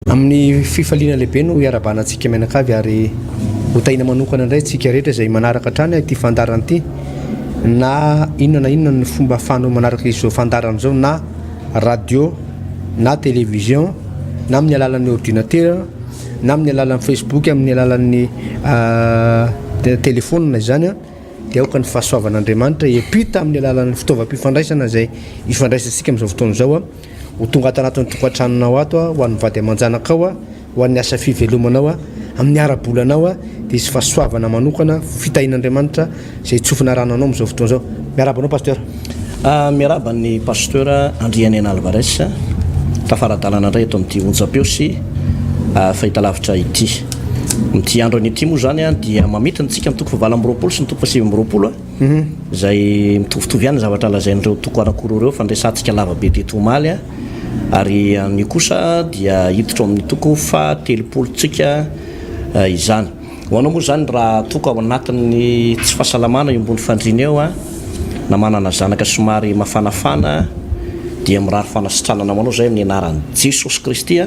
Amin'ny fifaliana lehibe no iarahabana antsika mianakavy ary ho tahiana manokana indray isika rehetra izay manaraka hatrany ity fandaharana ity na inona na inona ny fomba ahafahanao manaraka izao fandaharana izao na radio na télévision na amin'ny alalan'ny ordinateur na amin'ny alalan'ny facebook amin'ny alalan'ny téléphone izany dia aoka ny fahasoavan'Andriamanitra hiampita amin'ny alalan'ny fitaovam-pifandraisana izay ifandraisantsika amin'izao fotoana izao. Ho tonga ato anatin'ny tokantranonao ato aho, ho an'ny vady aman-janakao aho, ho an'ny asa fivelomanao aho, amin'ny ara-bolanao aho, dia hisy fahasoavana manokana, fitahian'Andriamanitra izay tsofina rano anao amin'izao fotoana izao. Miarahaba anao Pasteur. Miarahaba an'i Pasteur Andrianena Alvarez, tafara-dalana indray eto amin'ity onjam-peo sy fahitalavitra ity. Amin'ity andro anio ity moa izany dia mamintina antsika ny toko fahavalo amby roapolo sy ny toko fahasivy amby roapolo. Izay mitovitovy ihany ny zavatra lazain'ireo toko anankiroa ireo fa niresahantsika lava be teto omaly ary anio kosa dia hiditra ao amin'ny toko faha telopolo-tsika izany. Ho anao moa izany raha toa ka ao anatin'ny tsy fahasalamana eo ambony fandriana eo na manana zanaka somary mafanafana dia mirary fanasitranana ho anao izay amin'ny anaran'i Jesosy Kristy.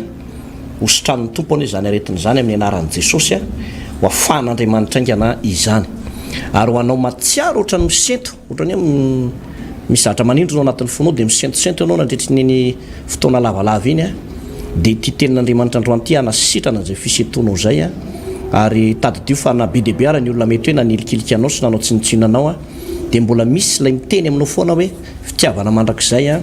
Ho sitranin'ny Tompo anie izany aretina izany amin'ny anaran'i Jesosy a! Ho afahan'Andriamanitra haingana izany. Ary ho anao mahatsiaro ohatran'ny misento, ohatran'ny hoe misy zavatra manindrona ao anatin'ny fonao dia misentosento ianao nandritry ny iny fotoana lavalava iny a! Dia ity tenin'Andriamanitra androany ity hanasitrana izay fisentoanao izay a! Ary tadidio fa na be dia be ara ny olona mety hoe nanilikilika anao sy nanao tsinontsinona anao a! Dia mbola misy ilay miteny aminao foana hoe Fitiavana mandrakizay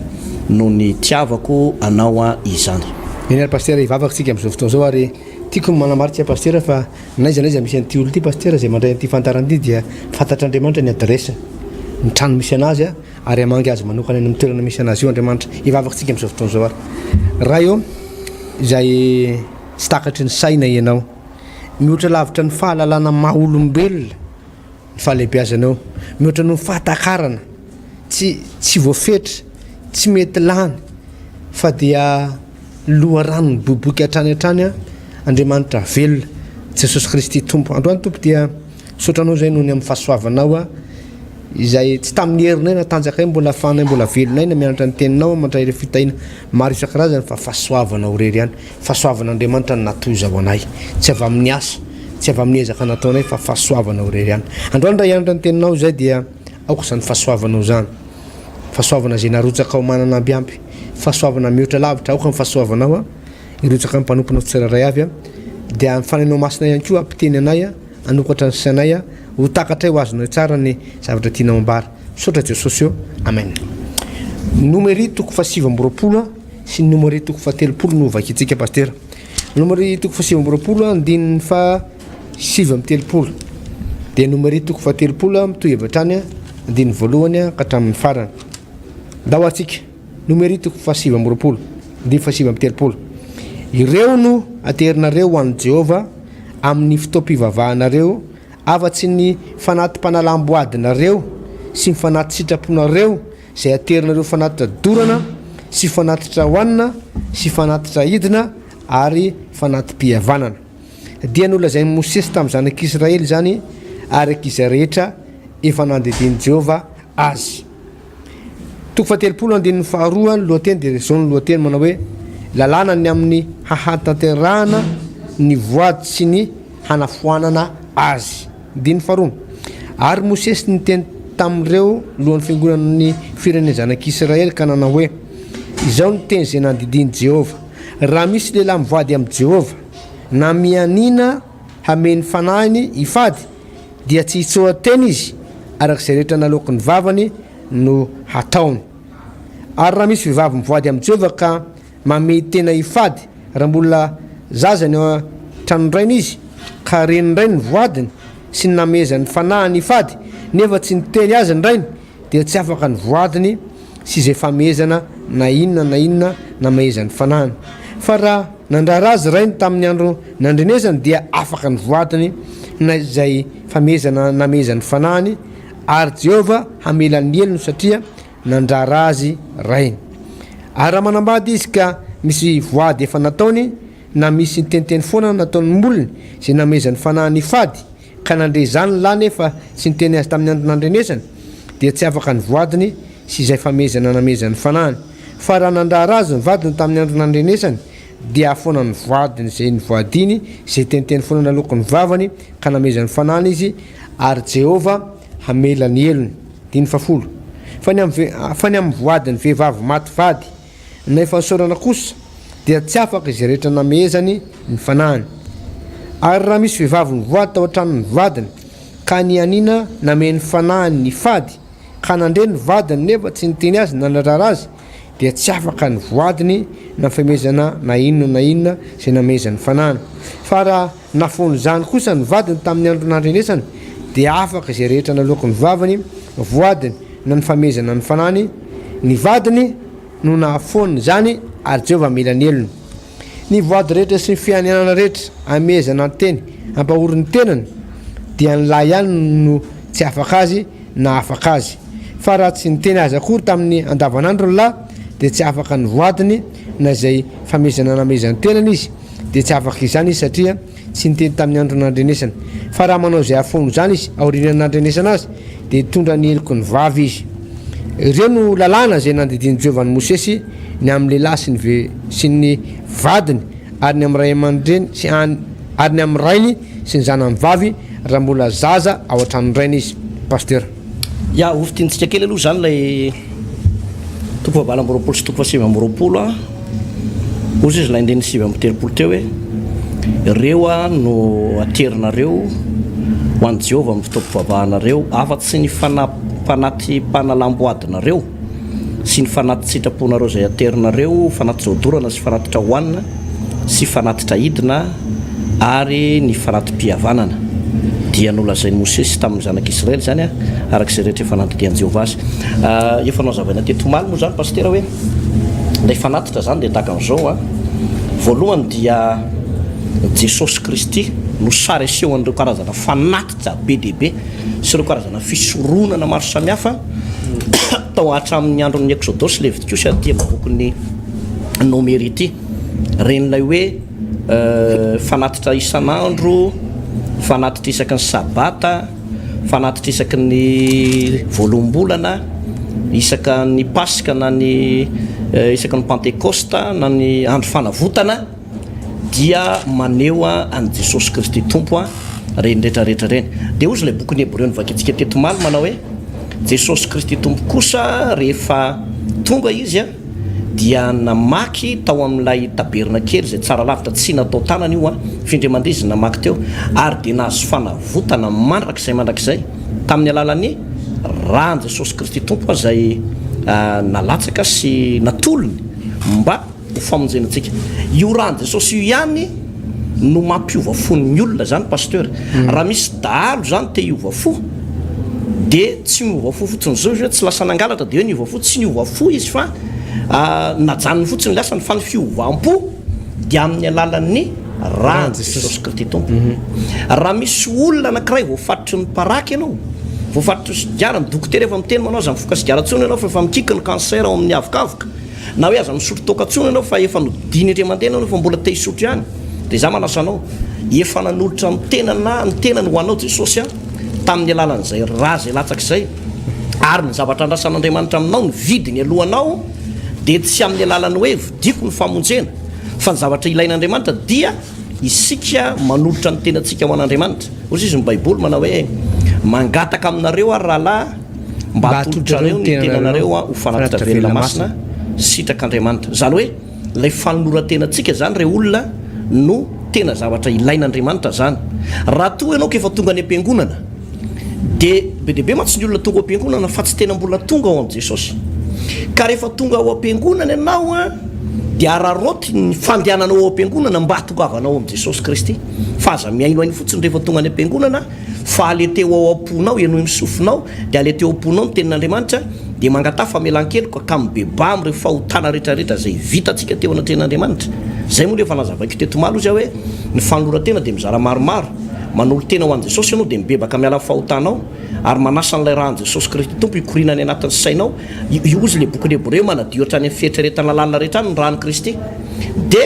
no nitiavako anao izany. Eny ary Pasitera, hivavaka tsika amin'izao fotoana izao ary tiako ny manamarika Pasitera fa n'aiza n'aiza misy an'ity olona ity Pasitera izay mandray an'ity fandaharana ity dia fantatr'Andriamanitra ny adresse, ny trano misy anazy ary hamangy azy manokana any amin'ny toerana misy anazy io Andriamanitra. Hivavaka tsika amin'izao fotoana izao ary. Ray ô, izay tsy takatry ny saina Ianao, mihoatra lavitra ny fahalalana maha olombelona, ny fahalehibeazanao, mihoatra noho ny fahatakarana, tsy tsy voafetra, tsy mety lany, fa dia loharano miboiboika hatrany hatrany an, Andriamanitra velona, Jesosy Kristy Tompo. Androany Tompo dia misaotra Anao izay noho ny amin'ny fahasoavanao an, izay tsy tamin'ny herinay na tanjakay mbola ahafahanay mbola velonay na mianatra ny teninao mandray ireo fitahiana maro isan-karazany fa fahasoavanao irery ihany. Fahasoavan'Andriamanitra no natoy izao anay. Tsy avy amin'ny asa, tsy avy amin'ny ezaka nataonay fa fahasoavanao irery ihany. Androany raha hianatra ny teninao izay dia aoka izany fahasoavanao izany. Fahasoavana izay narotsakao manana ambiampy. Fahasoavana mihoatra lavitra, aoka ny fahasoavanao hirotsaka amin'ny mpanomponao tsirairay avy. Dia ny Fanahinao Masina ihany koa hampiteny anay, hanokatra ny sainay, ho takatray ho azonay tsara ny zavatra tianao ambara. Misaotra Jesosy ô. Amen. Nomery toko faha29. sy ny Nomery toko faha-30 no vakintsika Pasitera. Nomery toko faha-29 andininy faha-39. Dia Nomery toko faha-30 mitohy avy hatrany andininy voalohany ka hatramin'ny farany. Ndao atsika. Nomery toko faha-29 andininy faha-39. Ireo no aterinareo ho an'i Jehovah amin'ny fotoam-pivavahanareo afa-tsy ny fanati-panalam-boadinareo sy ny fanati-sitraponareo izay aterinareo fanatitra dorana sy fanatitra hohanina sy fanatitra aidina ary fanati-pihavanana. Dia nolazain'i Mosesy tamin'ny zanak'Israely izany araka izay rehetra efa nandidian'i Jehovah azy. Toko faha-30 andininy faharoa ny lohateny dia izao ny lohateny manao hoe lalàna ny amin'ny hahatanterahana ny voady sy ny hanafoanana azy. Andininy faharoa. Ary Mosesy niteny tamin'ireo lohan'ny fiangonan'ny firenen'ny zanak'Israely ka nanao hoe, Izao no teny izay nandidian'i Jehovah, Raha misy lehilahy mivady amin'i Jehovah, na mianiana hamehy ny fanahiny hifady, dia tsy hitsoa-tena izy, araka izay rehetra naloaky ny vavany no hataony. Ary raha misy vehivavy mivoady amin'i Jehovah ka Mamehy tena hifady raha mbola zaza ny ao an-tranon-drainy izy, ka renin-drainy ny voadiny sy ny namehezan'ny fanahiny hifady, nefa tsy niteny azy ny rainy, dia tsy afaka ny voadiny sy izay famehezana na inona na inona namehezan'ny fanahiny. Fa raha nandrara azy rainy tamin'ny andro nandrenesany, dia afaka ny voadiny na izay famehezana namehezan'ny fanahiny, ary Jehovah hamela ny helony satria nandrara azy rainy. Ary raha manambady izy ka misy voady efa nataony, na misy niteniteny foana nataon'ny molony, izay namehezan'ny fanahiny hifady, ka nandre izany ny lahy nefa tsy niteny azy tamin'ny andro nandrenesany, dia tsy afaka ny voadiny sy izay famehezana namehezan'ny fanahiny. Fa raha nandrara azy ny vadiny tamin'ny andro nandrenesany, dia hahafoana ny voadiny izay nivoadiany, izay teniteny foana naloaky ny vavany, ka namehezany fanahiny izy, ary Jehovah hamela ny helony. Andininy fahafolo. Fa ny amin'ny fa ny amin'ny voadin'ny vehivavy maty vady na efa nisaorana kosa, dia tsy afaka izay rehetra namehezany ny fanahiny. Ary raha misy vehivavy nivoady tao an-tranon'ny vadiny, ka nianiana namehy ny fanahiny nifady, ka nandre ny vadiny nefa tsy niteny azy na nandrara azy, dia tsy afaka ny voadiny na femezana na inona na inona izay namehezany fanahiny. Fa raha nafoan'izany kosa ny vadiny tamin'ny andro nandrenesany, dia afaka izay rehetra naloaky ny vavany, voadiny, na ny famehezana ny fanahiny, ny vadiny no nahafoana izany, ary Jehovah hamela ny helony. Ny voady rehetra sy ny fianianana rehetra amehezana ny teny hampahory ny tenany, dia ny lahy ihany no tsy afaka azy na afaka azy. Fa raha tsy niteny azy akory tamin'ny andavanandro ny lahy, dia tsy afaka ny voadiny na izay famehezana namehezany tenany izy, dia tsy afaka izany izy satria tsy niteny tamin'ny andro nandrenesany. Fa raha manao izay hahafoana izany izy aorian'ny nandrenesana azy, dia hitondra ny heloky ny vavy izy. Ireo no lalàna izay nandidian'i Jehovah an'i Mosesy ny amin'ny lehilahy sy ny ve sy ny vadiny ary ny amin'ny ray aman-dreny sy any ary ny amin'ny rainy sy ny zanany vavy raha mbola zaza ao an-tranon-drainy izy. Pasteur. Ya, ho fintinitsika kely aloha izany ilay toko faha 28 sy toko faha 29 a. Hoy izy ilay andininy 39 teo hoe, Ireo no aterinareo ho an'i Jehovah amin'ny fotoam-pivavahanareo, afa-tsy ny fanati-panalam-boadinareo sy ny fanati-tsitraponareo izay aterinareo, fanatitra odorana sy fanatitra hohanina sy fanatitra hidina ary ny fanati-pihavanana. Dia nolazain'i Mosesy tamin'ny zanak'Israely izany, araka izay rehetra efa nandidian'i Jehovah azy. Efa nohazavaina teto omaly moa izany, Pasitera, hoe ilay fanatitra izany dia tahaka an'izao, voalohany dia Jesosy Kristy no sary asehon'ireo karazana fanatitra be dia be sy ireo karazana fisoronana maro samihafa tao hatramin'ny andron'ny Eksodosy, Levitikosy ary ity amin'ny bokin'ny Nomery ity. Ren'ilay hoe fanatitra isan'andro, fanatitra isaky ny sabata, fanatitra isaky ny voaloham-bolana, isaka ny Paska na ny isaky ny Pantekosta na ny andro fanavotana dia maneho an'i Jesosy Kristy Tompo ireny rehetra rehetra ireny. Dia hozy ilay bokin'ny Hebreo novakintsika teto omaly manao hoe Jesosy Kristy Tompo kosa rehefa tonga Izy dia namaky tao amin'ilay tabernakely izay tsara lavitra, tsy natao tanana io an, f'indray mandeha izy namaky teo, ary dia nahazo fanavotana mandrakizay mandrakizay tamin'ny alalan'ny ran'i Jesosy Kristy Tompo izay nalatsaka sy natolony mba ho famonjena antsika. Io ran'i Jesosy io ihany no mampiova fon'ny olona zany Pasteur. Raha misy dahalo zany te hiova fo de tsy miova fo fotsiny zao izy hoe tsy lasa nangalatra de hoe niova fo, tsy niova fo izy fa najanony fotsiny ny asany fa ny fiovam-po dia amin'ny alalan'ny ran'i Jesosy Kristy Tompo. Raha misy olona anankiray voafatotry ny paraky ianao, voafatotry ny sigara, ny dokotera efa miteny manao aza mifoka sigara intsony ianao fa efa mikiky ny cancer ao amin'ny havokavoka, Na hoe aza misotro toaka intsony ianao fa efa nodiny indray mandeha ianao nefa mbola te hisotro ihany dia izaho manasa anao, efa nanolotra ny tenana ny tenany ho anao Jesosy an, tamin'ny alalan'izay ra izay latsaka izay, ary ny zavatra andrasan'Andriamanitra aminao ny vidiny alohanao dia tsy amin'ny alalan'ny hoe vidiako ny famonjena fa ny zavatra ilain'Andriamanitra dia isika manolotra ny tenantsika ho an'Andriamanitra. Hoy izy ny Baiboly manao hoe mangataka aminareo aho ry rahalahy mba hatolotrareo ny tenanareo ho fanatitra velona masina sitrak'Andriamanitra. Izany hoe ilay fanoloran-tenantsika izany re olona no tena zavatra ilain'Andriamanitra izany. Raha toa ianao ka efa tonga any am-piangonana dia be dia be mantsy ny olona tonga ao am-piangonana fa tsy tena mbola tonga ao amin'i Jesosy. Ka rehefa tonga ao am-piangonana ianao dia araraoty ny fandehananao ao am-piangonana mba hahatongavanao ao amin'i Jesosy Kristy. Fa aza mihainohaino fotsiny rehefa tonga any am-piangonana fa aleteo ao am-ponao, henoy ny sofinao, dia aleteo ao am-ponao ny tenin'Andriamanitra, dia mangataha famelan-keloka ka mibebaha amin'ireo fahotana rehetrarehetra izay vitantsika teo anatrehan'Andriamanitra. Izay moa no efa nazavaiko teto omaly hozy aho hoe ny fanoloran-tena dia mizara maromaro. Manolo-tena ho an'i Jesosy ianao dia mibebaka miala amin'ny fahotanao ary manasa an'ilay ràn'i Jesosy Kristy Tompo hikoriana any anatin'ny sainao. Io hozy ilay bokin'ny Hebreo manadio hatrany amin'ny fieritreretana lalina rehetra any ny ràn'i Kristy. Dia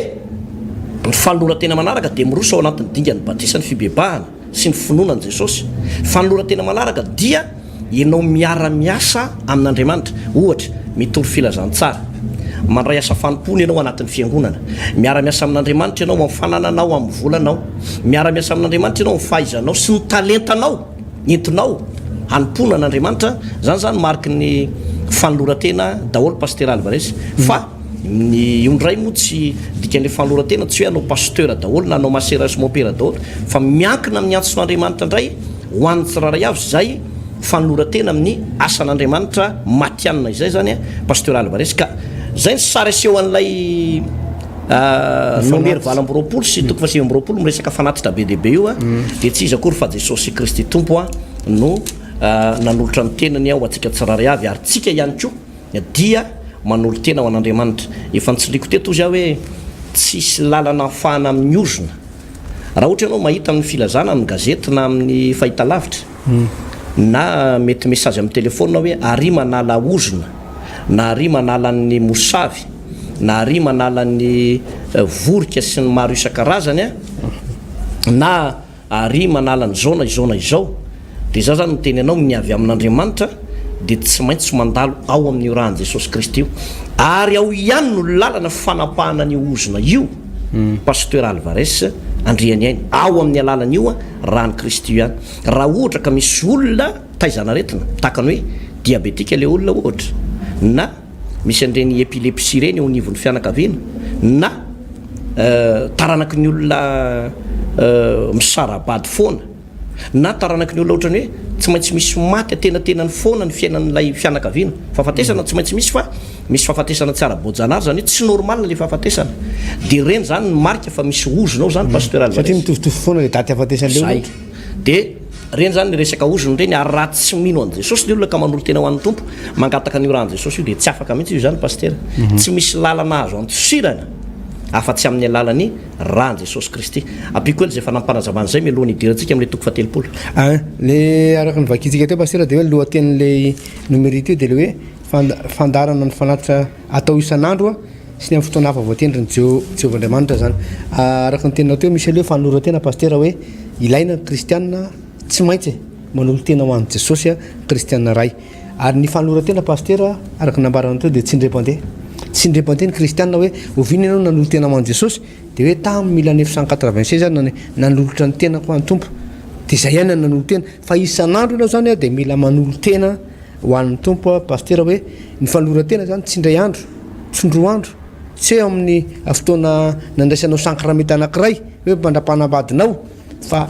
ny fanoloran-tena manaraka dia miroso ao anatin'ny dingan'ny batisa ny fibebahana sy ny finoana an'i Jesosy. Fanoloran-tena manaraka dia ianao miara-miasa amin'Andriamanitra. Ohatra, mitory filazantsara. Mandray asa fanompoana ianao anatin'ny fiangonana. Miara-miasa amin'Andriamanitra ianao amin'ny fanananao, amin'ny volanao. Miara-miasa amin'Andriamanitra ianao amin'ny fahaizanao sy ny talentanao entinao hanompoana an'Andriamanitra. Izany izany mariky ny fanoloran-tena daholo Pasitera Alvarez. Fa ny io indray moa tsy dikan'ilay fanoloran-tena tsy hoe hanao pasteur daholo na hanao masera sy mompera daholo fa miankina amin'ny antson'Andriamanitra indray ho an'ny tsirairay avy izay fanoloran-tena amin'ny asan'Andriamanitra matihanina izay zany Pasteur Alvarez ka zay ny sary aseho an'ilay Nomery 28 sy toko faha 29 miresaka fanatitra be dia be io dia tsy iza akory fa Jesosy Kristy Tompo no nanolotra ny tenany ho antsika tsirairay avy ary tsika ihany koa dia manolo-tena ho an'Andriamanitra. Efa nitsindriko teto ozy aho hoe tsisy lalana afahana amin'ny ozona. Raha ohatra ianao mahita amin'ny filazana amin'ny gazety na amin'ny fahitalavitra na mety message amin'ny telephone hoe ary manala ozona na ary manala ny mosavy na ary manala ny vorika sy ny maro isan-karazany na Ary manala an'izao na izao na izao, dia izaho izany miteny anao, ny avy amin'Andriamanitra dia tsy maintsy mandalo ao amin'io ràn'i Jesosy Kristy io. Ary ao ihany no lalana fanapahana an'io ozona io, Pasteur Alvarez Andrianiaina, ao amin'ny alalan'io ràn'i Kristy io ihany. Raha ohatra ka misy olona taizan'aretina, tahaka ny hoe diabetika ilay olona ohatra, na. Misy an'ireny epilepsie ireny eo anivon'ny fianakaviana na taranaky ny olona misara-bady foana na taranaky ny olona ohatran'ny hoe tsy maintsy misy maty antenatenany foana ny fiainan'ilay fianakaviana. Fahafatesana tsy maintsy misy fa misy fahafatesana tsy ara-boajanahary izany hoe tsy normal ilay fahafatesana. Dia ireny izany ny marika fa misy ozona ao izany Pasteur Alvarez. Satria mitovitovy foana ilay daty hahafatesan'ilay olona. Zay. Dia. Ireny izany ny resaka ozona ireny ary raha tsy mino an'i Jesosy ny olona ka manolo-tena ho an'ny Tompo, mangataka an'io ran'i Jesosy io dia tsy afaka mihitsy io izany Pasitera. Tsy misy lalana azo andosirana afa-tsy amin'ny alalan'ny ran'i Jesosy Kristy. Ampiako kely izay fanampanazavana izay mialohan'ny hidirantsika amin'ilay toko fahatelopolo. An, le araka ny vakintsika teo Pasitera dia hoe ny lohatenin'ilay nomerika teo dia le hoe fandaharana ny fanatitra atao isan'andro sy ny amin'ny fotoana hafa voatendrin'i Jehovah Andriamanitra izany. Araka ny teninao teo, misy aloha fanoloran-tena Pasitera hoe ilaina ny kristiana tsy maintsy manolo-tena ho an'i Jesosy kristiana iray. Ary ny fanoloran-tena Pasitera, araka ny nambaranao teo dia tsy indray mandeha. Tsy indray mandeha ny kristiana hoe oviana ianao nanolo-tena ho an'i Jesosy? Dia hoe tamin'ny 1996 aho nanolotra ny tenako ho an'ny Tompo. Dia izay ihany no nanolo-tena. Fa isan'andro ianao izany dia mila manolo-tena Ho an'ny Tompo aho Pasitera hoe ny fanoloran-tena izany tsy indray andro, tsy indroa andro, tsy hoe amin'ny fotoana nandraisanao sankramenta anankiray hoe mandra-panambadinao fa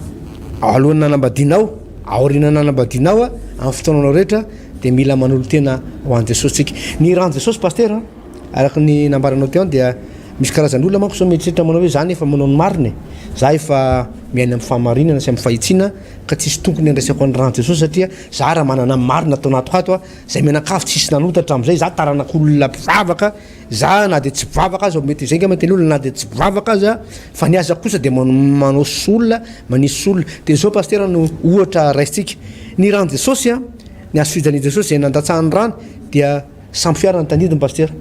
alohan'ny nanambadianao, aorian'ny nanambadianao, amin'ny fotoananao rehetra dia mila manolo-tena ho an'i Jesosy tsika. Ny ran'i Jesosy Pasitera, araka ny nambaranao teo dia misy karazan'olona manko izao mieritreritra manao hoe za nefa manao ny marina e, za efa miaina amin'ny fahamarinana sy amin'ny fahitsiana ka tsisy tokony handraisako an'i ran'i Jesosy satria Za raha manana ny marina ato anatiko ato a, zay mianakavy tsisy nanota hatramizay, za taranak'olona mpivavaka, za na dia tsy mpivavaka aza, mety zay ngamba ny teny olona na dia tsy mpivavaka aza, fa ny aza kosa dia manao soa olona, manisy soa olona, dia zao pasitera no ohatra raisintsika, ny ran'i Jesosy a, ny hazo fijalian'i Jesosy zay nandatsahany rany dia. Sambo fiara ny tandindon'i Pasitera.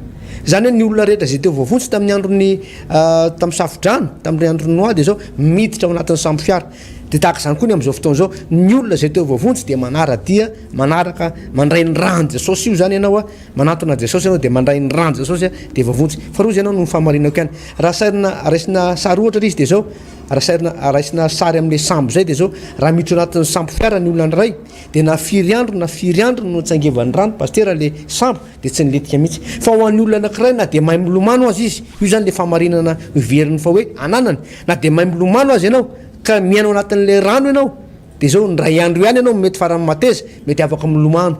Izany hoe ny olona rehetra izay teo voavonjy tamin'ny andron'ny tamin'ny safodrano, tamin'ny andron'i Noa dia izao miditra ao anatin'ny sambo fiara. Dia tahaka izany koa ny amin'izao fotoana izao, ny olona izay teo voavonjy dia manara-dia, manaraka, mandray ny ran'i Jesosy io izany ianao, manantona an'i Jesosy ianao dia mandray ny ran'i Jesosy dia voavonjy. Faharoa izay ianao no fahamarinako ihany. Raha sairina raisina sary ohatra ilay izy dia izao, raha sairina raisina sary amin'ilay sambo izay dia izao, raha miditra ao anatin'ny sambo fiara ny olona iray, Dia na firy andro na firy andro no nitsangevan'ny rano pasitera le sambo dia tsy nilentika mihitsy. Fa ho an'ny olona anakiray na dia mahay milomano aza izy, io zany le fahamarinana heveriny fa hoe ananany, na dia mahay milomano aza ianao ka miaina ao anatin'le rano ianao dia zao indray andro ihany ianao mety faran'ny mateza mety afaka milomano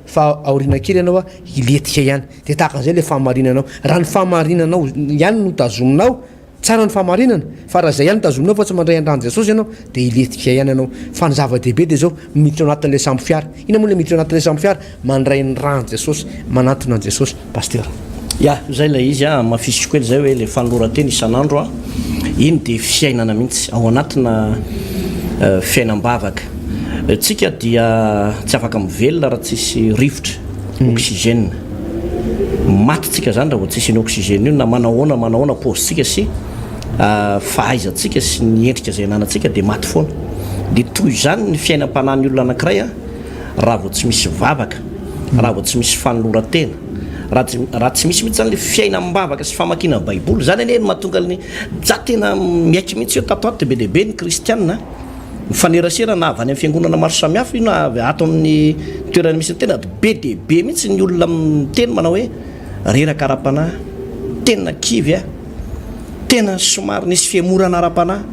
fa aoriana kely ianao hilentika ihany. Dia tahaka an'izay le fahamarinanao. Raha ny fahamarinanao ihany no tazominao Tsara ny fahamarinana, fa raha izay ihany no tazominao fa tsy mandray an-dran'i Jesosy ianao dia hilentika ihany ianao. Fa ny zava-dehibe dia izao, miditra ao anatin'ilay sambo fiara. Inona moa ilay miditra ao anatin'ilay sambo fiara? Mandray ny ran'i Jesosy, manantona an'i Jesosy. Pasteur. Ya, izay ilay izy an, hamafisiko kely izay hoe ilay fanoloran-tena isan'andro an, iny dia fiainana mihitsy, ao anatina fiainam-bavaka. Tsika dia tsy afaka mivelona raha tsisy rivotra, oxygène. Maty tsika zany raha vao tsisy an'io oxygène io na manao ahoana manao ahoana paozintsika sy fahaizantsika sy ny endrika izay ananantsika dia maty foana. Dia toy izany ny fiainam-panahin'ny olona anankiray raha vao tsy misy vavaka, raha vao tsy misy fanoloran-tena, Raha tsy raha tsy misy mihitsy zany le fiainam-bavaka sy famakiana baiboly, zany anie no mahatonga ny za tena miaiky mihitsy hoe tato ato dia be dia be ny kristiana mifanerasera na avy any amin'ny fiangonana maro samihafa io na avy ato amin'ny toerana misy ny tena be dia be mihitsy ny olona miteny manao hoe reraka ara-panahy, tena kivy aho, tena somary nisy fihemorana ara-panahy.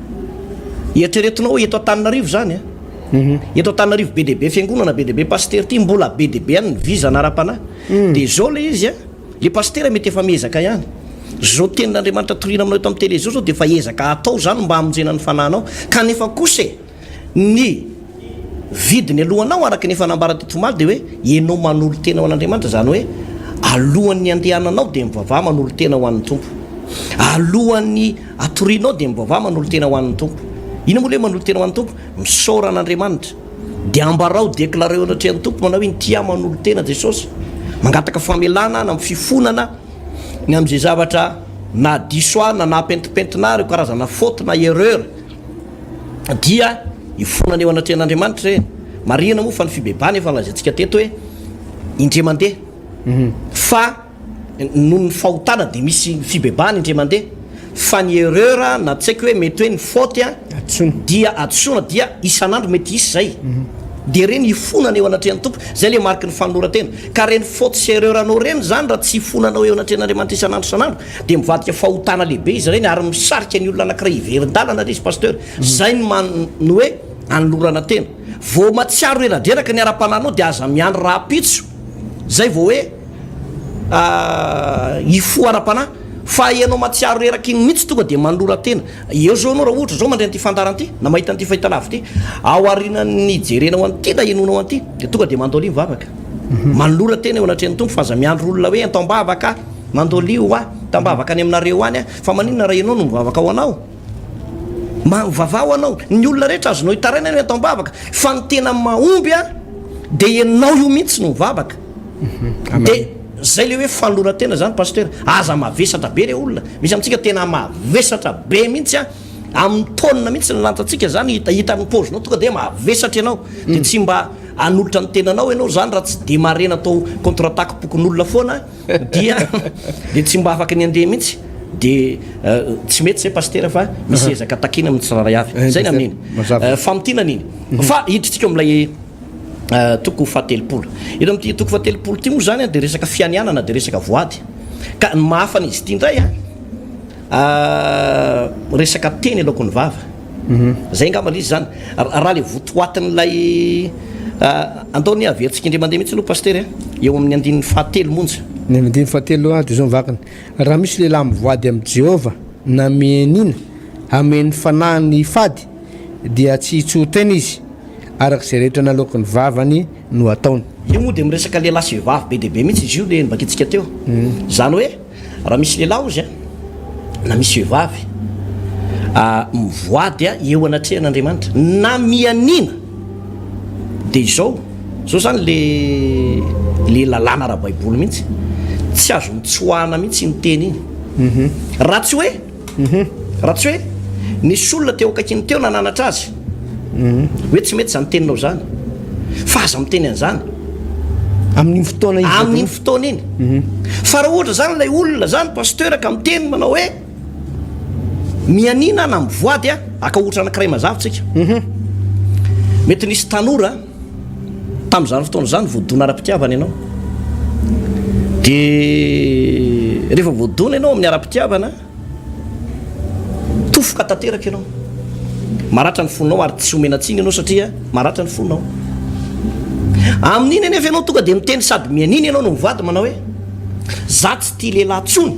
Eritreretinao hoe eto Antananarivo zany an! Eto Antananarivo be dia be fiangonana, be dia be pasitera ity, mbola be dia be ihany ny vizana ara-panahy. Dia izao ilay izy an, ilay pasitera mety efa miezaka ihany. Izao tenin'Andriamanitra toriana aminao eto amin'ny télé izao izao dia efa ezaka atao izany mba hamonjena ny fanahinao. Kanefa kosa e, ny vidiny alohanao araka ny efa nambara teto omaly dia hoe ianao manolo-tena ho an'Andriamanitra, izany hoe alohan'ny handehananao dia mivavaha manolo-tena ho an'ny Tompo. Alohan'ny atorianao dia mivavaha manolo-tena ho an'ny Tompo. Inona moa ilay hoe manolo-tena ho an'ny Tompo? Misaora an'Andriamanitra. Dia ambarao, declareo eo anatrehan'ny Tompo manao hoe inty aho manolo-tena Jesosy. Mangataka famelana na fifonana ny amin'izay zavatra nahadiso ahy na nahapentimpentina ahy, ireo karazana faute na erreur dia ifonana eo anatrehan'Andriamanitra ireny. Marihina moa fa ny fibebahana efa nolazaintsika teto hoe indray mandeha fa Noho ny fahotana dia misy fibebahana indray mandeha fa ny erreur na tsy haiko hoe mety hoe ny faute dia hadisoana dia isan'andro mety hisy zay dia ireny hifonana eo anatrehan'ny Tompo zay le mariky ny fanoloran-tena ka ireny faute sy erreur anao ireny zany raha tsy hifonanao eo anatrehan'Andriamanitra isan'andro isan'andro dia mivadika fahotana lehibe izy ireny ary misarika ny olona anankiray hiverin-dalana ilay izy Pasteur zay ny man ny hoe anolorana tena vao matsiaro reradreraka ny ara-panahinao dia aza miandry rahampitso zay vao hoe hifoha ara-panahy fa ianao mahatsiaro reraka iny mihitsy tonga dia manolora tena. Eo zao ianao raha ohatra zao mandre an'ity fandaharana ity na mahita an'ity fahitalavitra ity, ao aorianan'ny hijerenao an'ity na henoinao an'ity dia tonga dia mandolia mivavaka. Manolora tena eo anatrehan'ny Tompo fa aza miandry olona hoe entao-bavaka aho, mandolia ho ahy, tambavaka any aminareo any aho. Fa maninona raha ianao no mivavaka ho anao? Mivavaha ho anao. Ny olona rehetra azonao itarainana eo entao-bavaka fa ny tena mahomby dia ianao io mihitsy no mivavaka. Dia zay le hoe fanoloran-tena zany Pasteur, aza mavesatra be re olona, misy amintsika tena mavesatra be mihitsy an, amin'ny taonina mihitsy ny lanjantsika zany, hita hitan'ny paozinao tonga dia mavesatra ianao, dia tsy mba hanolotra ny tenanao ianao zany raha tsy démarrer natao contre attaque pokonolona foana dia dia tsy mba afaka ny handeha mihitsy, dia tsy mety zay Pasitera fa misy ezaka takiana amin'ny tsirairay avy, zay ny amin'iny, famintinana iny, fa hiditsika amin'ilay. Toko fahatelopolo. Eto amin'ity toko fahatelopolo ity moa izany dia resaka fianianana, dia resaka voady. Ka ny maha hafa an'izy ity indray an, resaka teny aloaky ny vava. Izay angamba ilay izy izany. Raha ilay votoatin'ilay, andao anie averintsika indray mandeha mihitsy aloha Pasitera e, eo amin'ny andininy fahatelo monja. Ny andininy fahatelo dia izao ny vakiny, Raha misy lehilahy mivoady amin'i Jehovah na mianiana hameno fanahiny fady, dia tsy hitsoa-tena izy, araka izay rehetra naloaky ny vavany no ataony. Io moa dia miresaka lehilahy sy vehivavy be dia be mihitsy izy io le novakintsika teo. Izany hoe raha misy lehilahy ozy a, na misy vehivavy mivoady eo anatrehan'Andriamanitra na mianiana dia izao, izao izany le le lalàna ara-baiboly mihitsy, tsy azo nitsoahana mihitsy iny teny iny. Raha tsy hoe Raha tsy hoe nisy olona teo akaikiny teo nananatra azy hoe tsy mety izany teninao izany fa aza miteny an'izany Amin'iny fotoana iny. Amin'iny fotoana iny. Fa raha ohatra izany ilay olona izany pasteur ka miteny manao hoe mianiana na mivoady a, haka ohatra anankiray mazava tsika. Mety nisy tanora Tamin'izany fotoana izany voadona ara-pitiavana ianao. Dia rehefa voadona ianao amin'ny ara-pitiavana, tofoka tanteraka ianao. Maratra ny fonao ary tsy omena tsiny ianao satria maratra ny fonao. Amin'iny anefa ianao tonga dia miteny sady mianiana ianao no mivady manao hoe za tsy tia lehilahy tsony,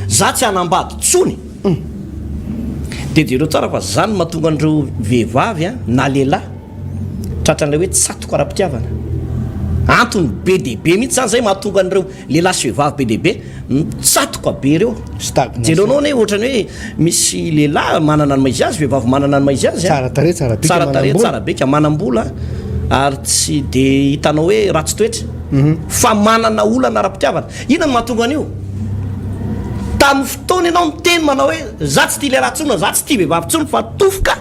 za tsy hanambady tsony. Dia jereo tsara fa zany mahatonga an'ireo vehivavy na lehilahy tratran'ilay hoe tsatoka ara-pitiavana. Antony be dia be mihitsy zany zay mahatonga an'ireo lehilahy sy vehivavy be dia be mitsatoka be ireo. Stagnation. Jerenao anie ohatrany hoe misy lehilahy manana ny maha izy azy, vehivavy manana ny maha izy azy. Tsara tarehy, tsara bika, Tsara tarehy, manam-bola. tsara bika, manam-bola ary tsy dia hitanao hoe ratsy toetra fa manana olana ara-pitiavana. Inona no mahatonga an'io? Tamin'ny fotoana ianao niteny manao hoe za tsy tia lehilahy intsony na za tsy tia vehivavy intsony fa tofoka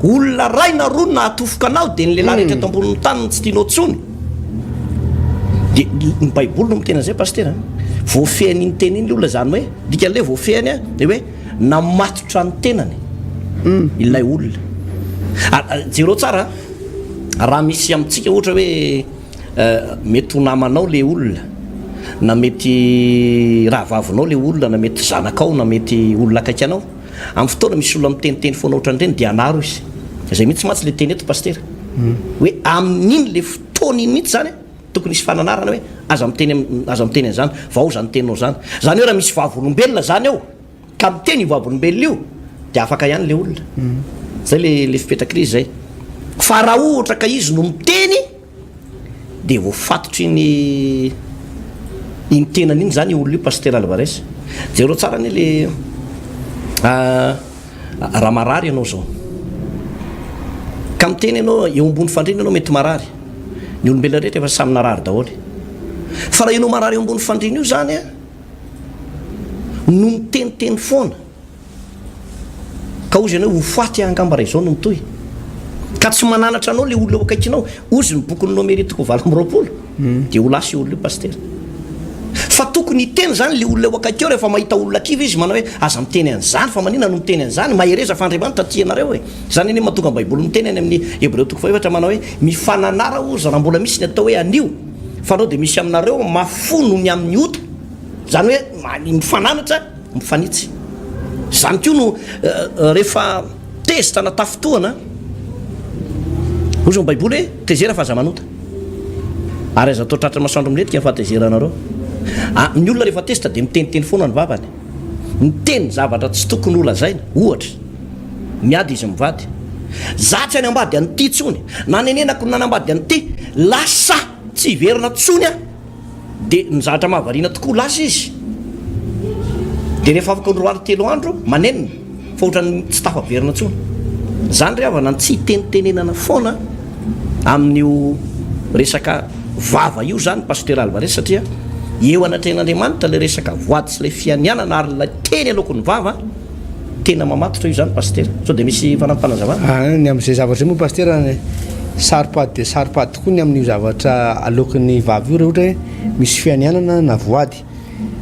Olona ray na roa no nahatofoka anao dia ny lehilahy rehetra eto ambonin'ny tany no tsy tianao intsony. Dia ny baiboly no miteny an'izay pasitera a! Voafehin'iny teny iny ilay olona izany hoe, dikan'ilay hoe voafehiny a, dia hoe namatotra ny tenany ilay olona. Ary jereo tsara a, raha misy amintsika ohatra hoe mety ho namanao ilay olona, na mety rahavavinao ilay olona, na mety zanakao, na mety olona akaiky anao, Amin'ny fotoana misy olona miteniteny foana ohatran'ireny dia anaro izy. Izay mihitsy mantsy ilay teny eto Pasitera. Hoe amin'iny ilay fotoana iny mihitsy izany tokony hisy fananarana hoe aza miteny aza miteny an'izany, vao izany teninao izany. Izany hoe raha misy vavolombelona izany eo ka miteny io vavolombelona io dia afaka ihany ilay olona. Izay ilay ilay fipetrak'ilay izy izay. Fa raha ohatra ka izy no miteny dia voafatotry ny iny tenany iny zany io olona io Pasitera Alvarez. Jereo tsara anie le raha marary ianao zao ka miteny ianao eo ambony fandriana ianao mety marary, ny olombelona rehetra efa samy narary daholo, fa raha ianao marary eo ambony fandriana io zany no miteniteny foana Ka hozy ianao hoe ho faty aho angamba raha izao no mitohy. Ka tsy mananatra anao ilay olona eo akaikinao. Hozy ny bokin'ny Nomery toko 28 dia ho lasa io olona io Pasitera. Fa tokony hiteny izany ilay olona eo akaiky eo rehefa mahita olona kivy izy manao hoe aza miteny an'izany fa maninona no miteny an'izany, mahereza fa Andriamanitra tia anareo e. Izany anie mahatonga ny Baiboly miteny any amin'ny Hebreo toko fahefatra manao hoe mifananara hozy raha mbola misy ny atao hoe anio fa anao dia misy aminareo mafy fo noho ny amin'ny ota. Izany hoe mifananatra. Mifanitsy. Izany koa no rehefa tezitra na tafintohana, hoy izao ny Baiboly hoe, tezera fa aza manota. Ary aza atao tratry ny masoandro milentika ny fahatezeranareo. Ah, ny olona rehefa tezitra dia miteniteny foana ny vavany. Miteny zavatra tsy tokony holazaina. Ohatra, miady izy mivady. Za tsy hanambady an'ity intsony. Nanenenako ny nanambady an'ity. Lasa tsy hiverina intsony aho. Dia ny zavatra mahavariana tokoa lasa izy dia rehefa afaka roa andro telo andro manenina fa ohatran'ny tsy tafaverina intsony. Izany ry havana ny tsy hitenitenenana foana amin'io resaka vava io izany Pasitera Alvarez satria eo anatrehan'Andriamanitra ilay resaka voady sy ilay fianianana ary ilay teny aloaky ny vava Tena mamatotra io zany Pasitera. Sao dia misy fanampim-panazavana? Ah, ny amin'izay zavatra izay moa Pasitera, saro-pady dia saro-pady tokoa ny amin'io zavatra aloaky ny vava io raha ohatra hoe misy fianianana na voady.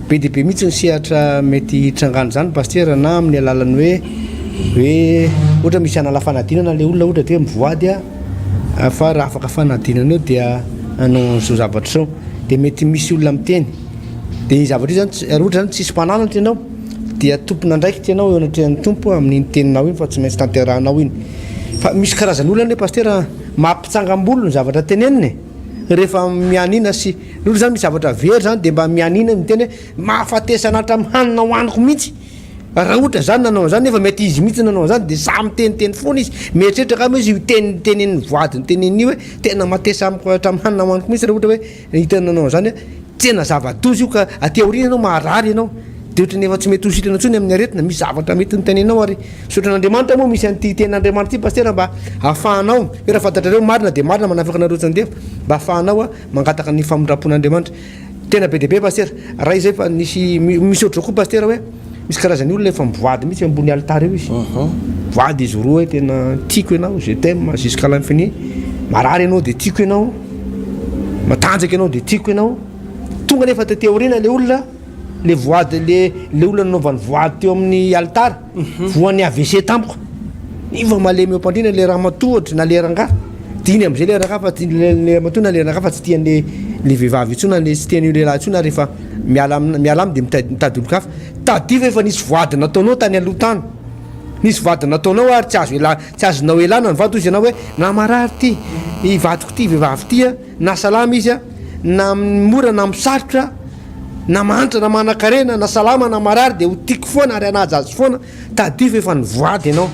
Be dia be mihitsy ny sehatra mety hitrangan'izany Pasitera na amin'ny alalan'ny hoe hoe ohatra misy hanala fanadinana ilay olona ohatra dia hoe mivoady aho fa raha afaka fanadinana eo dia hanao an'izao zavatra izao. Dia mety misy olona miteny. Dia iny zavatra io zany, raha ohatra zany tsisy mpananatra ianao dia tompon'andraikitra ianao eo anatrehan'ny Tompo amin'iny teninao iny fa tsy maintsy tanterahanao iny. Fa misy karazan'olona anie Pasitera mampitsangam-bolo ny zavatra teneniny e! Rehefa mianiana sy, ny olona zany misy zavatra very zany dia mba mianiana miteny hoe mahafatesana hatramin'ny hanina hohaniko mihitsy. Raha ohatra zany nanao an'izany nefa mety izy mihitsy nanao an'izany dia sahy miteniteny foana izy, mieritreritra angamba izy io teny tenenin'ny voadiny teneniny io hoe tena matesa amiko hatramin'ny hanina hohaniko mihitsy raha ohatra hoe Hitany nanao an'izany aho, tena zava-doza io ka aty aoriana ianao maharary ianao, dia ohatran'ny efa tsy mety ho sitrana intsony amin'ny aretina, misy zavatra mety noteneninao ary misaotra an'Andriamanitra moa misy an'ity tenin'Andriamanitra ity Pasitera mba ahafahanao, hoe raha fantatrareo marina dia marina manafaka anareo tsy andevo, mba ahafahanao mangataka ny famindram-pon'Andriamanitra. Tena be dia be Pasitera, raha izay fa nisy, misy ohatr'izao koa Pasitera hoe Misy karazany olona efa mivoady mihitsy ambony alitara eo izy. Mivoady izy roa hoe tena tiako ianao, je t'aime jusqu'à l'infini. Marary ianao dia tiako ianao. Matanjaka ianao dia tiako ianao. Tonga nefa taty aoriana le olona, le voady, le le olona nanaovany voady teo amin'ny alitara, voan'ny AVC tampoka. Iny fa malemy eo am-pandriana le ramatoa ohatra na le rangahy. Dia iny amin'izay le rangahy fa tsy le ramatoa na le rangahy fa tsy tian'le le vehivavy intsony na le tsy tian'io lehilahy intsony ary efa Miala aminy, miala aminy dia mitady mitady olon-kafa. Tadidio fa efa nisy voady nataonao tany aloha tany. Nisy voady nataonao ary tsy azo ela, tsy azonao elana ny vady hozy ianao hoe na marary ity i vadiko ity vehivavy ity a, na salama izy a, na amin'ny mora na amin'ny sarotra, na mahantra na manan-karena, na salama na marary dia ho tiako foana ary hanaja azy foana. Tadidio fa efa nivoady ianao.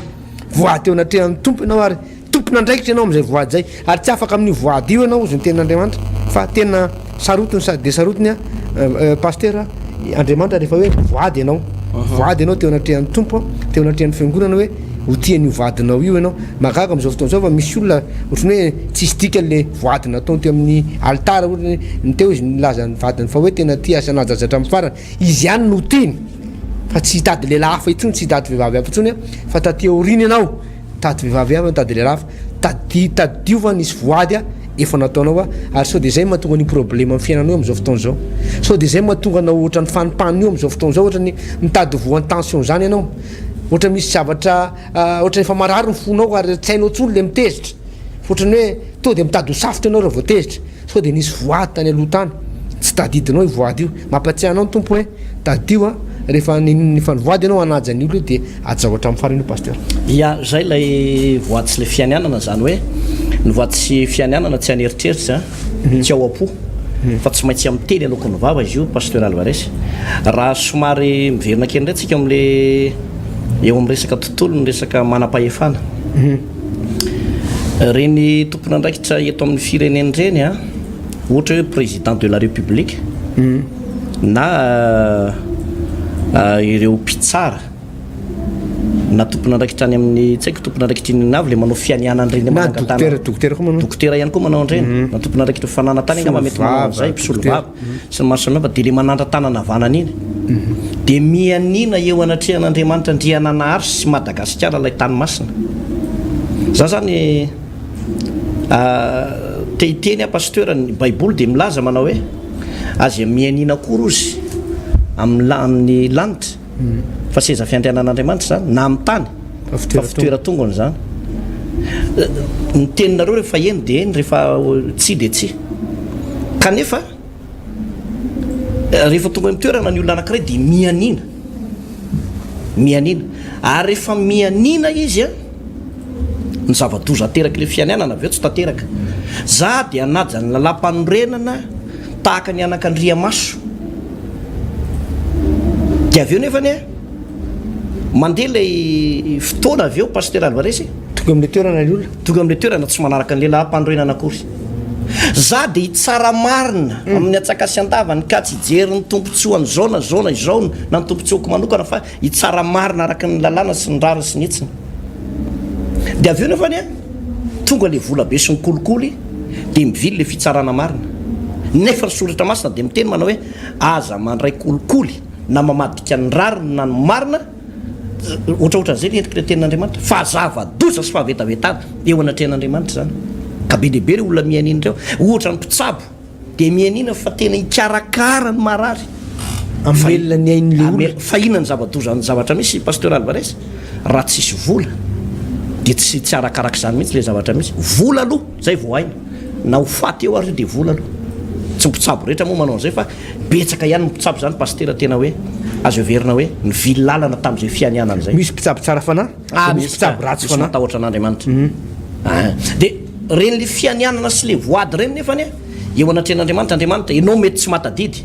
Voady teo anatrehan'ny Tompo ianao ary Tompon'andraikitra ianao amin'izay voady izay, ary tsy afaka amin'io voady io ianao, hozy ny tenin'Andriamanitra, fa tena sarotiny sady dia sarotiny an, Pasitera, Andriamanitra rehefa hoe voady ianao, voady ianao teo anatrehan'ny Tompo, teo anatrehan'ny fiangonana hoe ho tia an'io vadinao io ianao. Mahagaga amin'izao fotoana izao fa misy olona ohatran'ny hoe tsisy dikany le voady nataony teo amin'ny alitara, ohatra hoe ny teo izy nilaza ny vadiny fa hoe tena tia azy hanaja azy hatramin'ny farany, izy ihany no tiany fa tsy hitady lehilahy hafa intsony, tsy hitady vehivavy hafa intsony fa taty aoriana ianao Tady vehivavy hafa, tady lehilahy hafa. Tadidio, tadidio fa nisy voady a. efa nataonao ary sao dia izay mahatonga an'io problema amin'ny fiainanao io amin'izao fotoana izao. Sao dia izay mahatonga anao ohatran'ny fanimpanina io amin'izao fotoana izao, ohatran'ny mitady ho voan'ny tension izany ianao. Ohatra misy zavatra ohatran'ny efa marary ny fonao ary tsy hainao intsony ilay mitezitra. Ohatran'ny hoe tonga dia mitady ho safotra ianao raha vao tezitra. Sao dia nisy voady tany aloha tany, tsy tadidinao io voady io. Mampatsiahy anao ny Tompo hoe tadidio an, rehefa rehefa nivoady ianao hanaja ny olona io dia hajao hatramin'ny farany io Pasteur. Ya, zay ilay voady sy ilay fianianana, izany hoe ny voady sy fianianana tsy an'eritreritra, tsy ao am-po, fa tsy maintsy amin'ny teny aloaky ny vava izy io Pasteur Alvarez. Raha somary miverina kely indray tsika amin'ilay eo amin'ny resaka tontolo, ny resaka manam-pahefana. Ireny tompon'andraikitra eto amin'ny firenena ireny an, ohatra hoe président de la république na ireo mpitsara na tompon'andraikitra any amin'ny tsy haiko tompon'andraikitra inona avy ilay manao fianianana ireny Na manangan-tanana. dokotera, dokotera koa manao. Dokotera ihany koa manao an'ireny, na tompon'andraikitra fananantany angamba mety manao an'izay, Mpisolovava, mpisolovava sy ny maro samihafa dia ilay manandra-tanana havanana iny dia mianiana eo anatrehan'Andriamanitra Andriananahary sy Madagasikara ilay tany masina. Za zany te hiteny aho pasteur, ny baiboly dia milaza manao hoe aza mianiana akory ozy amin'ny amin'ny lanitra fa seza fiandrianan'Andriamanitra izany na amin'ny tany fa fitoeran-tongony izany. Ny teninareo rehefa eny dia eny, rehefa tsia dia tsia. Kanefa rehefa tonga eo amin'ny toerana ny olona anankiray dia mianiana, mianiana. Ary rehefa mianiana izy an, ny zava-doza aterak'ilay fianianana avy eo tsy tanteraka. Za dia hanaja ny lalàmpanorenana tahaka ny anakandriamaso. Dia avy eo nefany an, mandeha ilay fotoana avy eo Pasteur Alvarez e. Tonga amin'ilay toerana ilay olona. Tonga amin'ilay toerana tsy manaraka an'ilay lalàmpanorenana akory. Za dia hitsara marina amin'ny antsaka sy andavany ka tsy hijery ny tombontsoan'izao na izao na izao na ny tombontsoako manokana fa hitsara marina araka ny lalàna sy ny rariny sy ny hitsiny. Dia avy eo nefany an, tonga ilay vola be sy ny kolikoly dia mivily ilay fitsarana marina. Nefa ny soratra masina dia miteny manao hoe aza mandray kolikoly na mamadika ny rariny na ny marina, ohatraohatran'izay ny endrik'ilay tenin'Andriamanitra, fa zava-doza sy fahavetavetana eo anatrehan'Andriamanitra izany. Ka be dia be ireo olona mianiana ireo. Ohatra ny mpitsabo dia mianiana fa tena hikarakara ny marary. Hamelona ny ain'ilay olona. Fa inona ny zava-doza ny zavatra misy Pasteur Alvarez? Raha tsisy vola dia tsy tsy arakaraka izany mihitsy ilay zavatra misy. Vola aloha izay vao aina. Na ho faty eo ary io dia vola aloha. Tsy ny mpitsabo rehetra moa manao an'izay fa betsaka ihany ny mpitsabo izany Pasitera tena hoe azo heverina hoe nivily lalana tamin'izay fianianana izay. Misy mpitsabo tsara fanahy, Ah, dia misy mpitsabo ratsy misy fanahy. matahotra an'Andriamanitra. Ah, dia ireny le fianianana sy le voady ireny nefa anie eo anatrehan'Andriamanitra, Andriamanitra, ianao mety tsy mahatadidy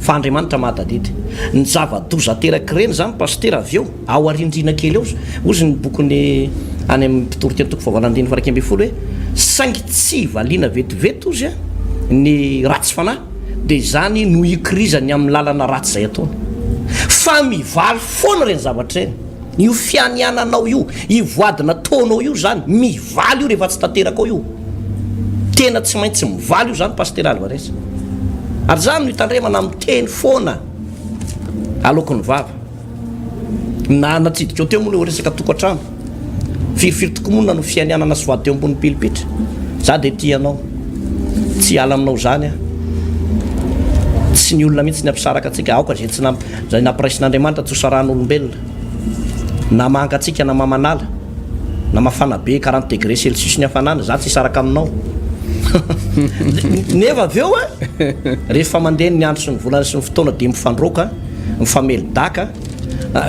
fa Andriamanitra mahatadidy. Ny zava-doza aterak'ireny izany Pasitera avy eo, ao arindrina kely ao, hozy ny bokin'ny any amin'ny Mpitoriteny toko fahavalo andininy faha 11 hoe, saingy tsy valiana vetivety hozy ny ratsy fanahy dia izany no ikirizany amin'ny lalana ratsy izay ataony. Fa mivaly foana ireny zavatra ireny. Io fianiananao io, io voady nataonao io zany, mivaly io rehefa tsy tanterakao io. Tena tsy maintsy mivaly io zany Pasitera Alvarez. Ary zany no itandremana miteny foana aloaky ny vava. Na natsidikao teo moa le resaka tokantrano. Firifiry tokoa moa no nanao fianianana sy voady teo ambony pilipitra. Za dia tia anao. Tsy hiala aminao zany aho. Tsy ny olona mihitsy ny hampisaraka antsika. Aoka izay tsy Izay nampiraisin'Andriamanitra tsy ho sarahan'olombelona. Na mangatsiaka na mamanala, na mafana be quarante degré celsius ny hafanana, za tsy hisaraka aminao. Nefa avy eo an, rehefa mandeha ny andro sy ny volana sy ny fotoana dia mifandroaka, mifamely daka.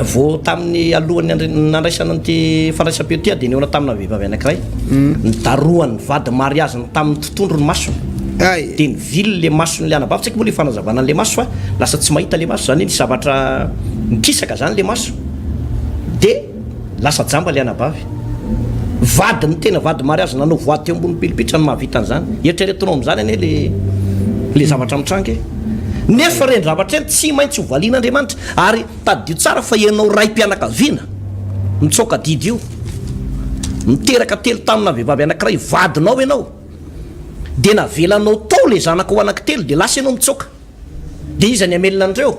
Vao tamin'ny alohan'ny nandraisana an'ity fandraisam-peo ity aho dia nihaona tamina vehivavy anankiray. Nidarohan'ny vady mariaziny tamin'ny totondro ny masony. Dia nivily le mason'ilay anabavy, tsy haiko moa le fanazavana an'ilay maso fa lasa tsy mahita le maso, zany hoe nisy zavatra nikisaka zany le maso, dia lasa jamba le anabavy. Vadiny tena vady mariazy nanao voady teo ambony pilipitra no mahavita an'izany. Eritreretinao amin'izany anie le le zavatra mitranga e. Nefa ireny zavatra ireny tsy maintsy ho valian'Andriamanitra. Ary tadidio tsara fa ianao raim-pianakaviana mitsoaka didy io, miteraka telo tamina vehivavy anankiray vadinao ianao. Dia navelanao tao ilay zanakao anankitelo dia lasa ianao mitsoaka. Dia iza ny hamelona an'ireo?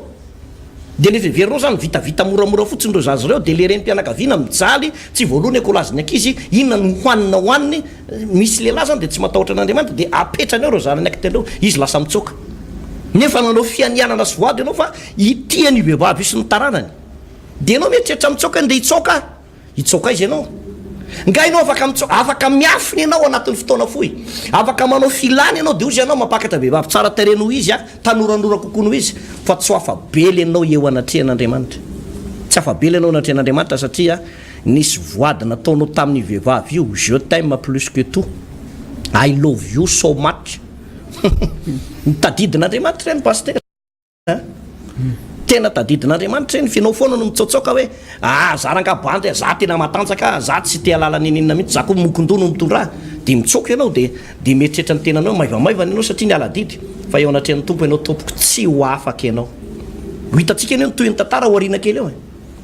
Dia le heverinao zany vitavita moramora fotsiny ireo zaza ireo dia le renim-pianakaviana mijaly tsy voaloa ny ekolazin'ny ankizy, inona no hohanina hohaniny, misy lehilahy zany dia tsy matahotra an'Andriamanitra dia apetrany ao ireo zanany akitelo ireo, izy lasa mitsoaka. Nefa nanao fianianana sy voady ianao fa hitia an'io vehivavy io sy ny taranany. Dia ianao mieritreritra mitsoaka ndeha hitsoaka aho. Hitsoaka aiza ianao? Nga ianao afaka mitsoaka, afaka miafina ianao anatin'ny fotoana fohy. Afaka manao filana ianao dia hozy ianao mampakatra vehivavy tsara tarehy noho izy a, tanoranora kokoa noho izy, fa tsy ho afa-bela ianao eo anatrehan'Andriamanitra. Tsy afa-bela ianao anatrehan'Andriamanitra satria nisy voady nataonao tamin'io vehivavy io, je t'aime plus que tout, I love you so much. Tadidin'Andriamanitra ireny Pasitera. A! Tena tadidin'Andriamanitra iny f'ianao foana no mitsaotsaoka hoe ah za rangaha bandy a, za tena matanjaka a, za tsy te halala n'inon'inona mihitsy, za koa mokon-doha no mitondra ahy. Dia mitsaoka ianao dia dia mieritreritra ny tenanao hoe maivamaivana ianao satria niala adidy fa eo anatrehan'ny Tompo ianao tompoko tsy ho afaka ianao. Ho hitantsika anie ny tohin'ny tantara aoriana kely eo e.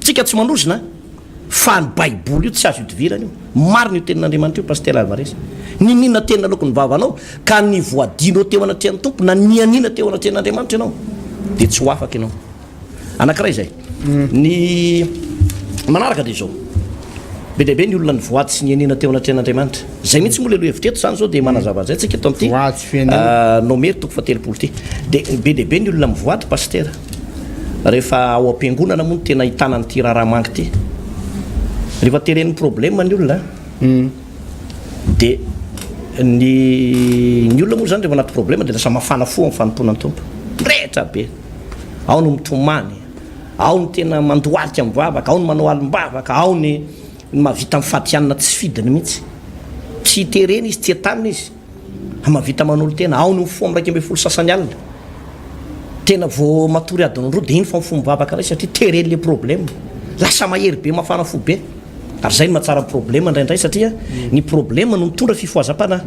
Tsika tsy manozona a! Fa ny baiboly io tsy azo ihodivirana io. Marina io tenin'Andriamanitra io Pasitera Alvarez. Niniana teny naloaky ny vavanao ka nivoadianao teo anatrehan'ny Tompo na nianiana teo anatrehan'Andriamanitra ianao dia tsy ho afaka ianao. Anankiray izay. Ny manaraka dia izao. Be dia be ny olona nivoady sy nianiana teo anatrehan'Andriamanitra. Izay mihitsy moa ilay lohahevitra eto izany izao dia manazava an'izay tsika eto amin'ity Voady sy fianianana. Nomery toko fahatelopolo ity. Dia be dia be ny olona mivoady Pasitera. Rehefa ao am-piangonana moa no tena ahitana an'ity raharaha manga ity. Rehefa teren'ny problème ny olona dia ny ny olona moa zany rehefa anaty problème dia lasa mafana fo amin'ny fanompoana ny Tompo. Mirehitra be. Ao no mitomany, ao no tena mandohalika mivavaka, ao no manao alim-bavaka, ao ny ny mahavita mifady hanina tsy fidiny mihitsy. Tsy terena izy, tsy entanina izy. Mahavita manolo-tena, ao no mifoha amin'ny 11 sasany alina. Tena vao matory adiny roa dia iny fa mifoha mivavaka indray satria teren'ilay problème. Lasa mahery be, mafana fo be. Ary izay no mahatsara ny problème indraindray satria ny problème no mitondra fifohazam-panahy.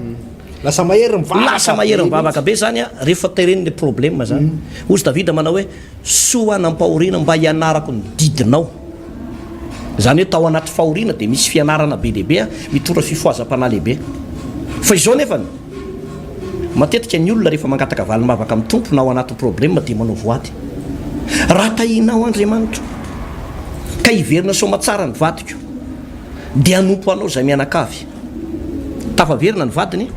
Lasa mahery mivavaka Lasa mahery mivavaka be izany rehefa teren'ilay problème izany. Hozy Davida manao hoe, Soa nampahoriana mba hianarako ny didinao. Izany hoe tao anaty fahoriana dia misy fianarana be dia be mitondra fifohazam-panahy lehibe. Fa izao nefany, matetika ny olona rehefa mangataka valim-bavaka amin'ny Tompo na ao anaty problème dia manao voady. Raha tahinao Andriamanitra ka hiverina soamatsara ny vadiko dia hanompo anao izay mianakavy. Tafaverina ny vadiny.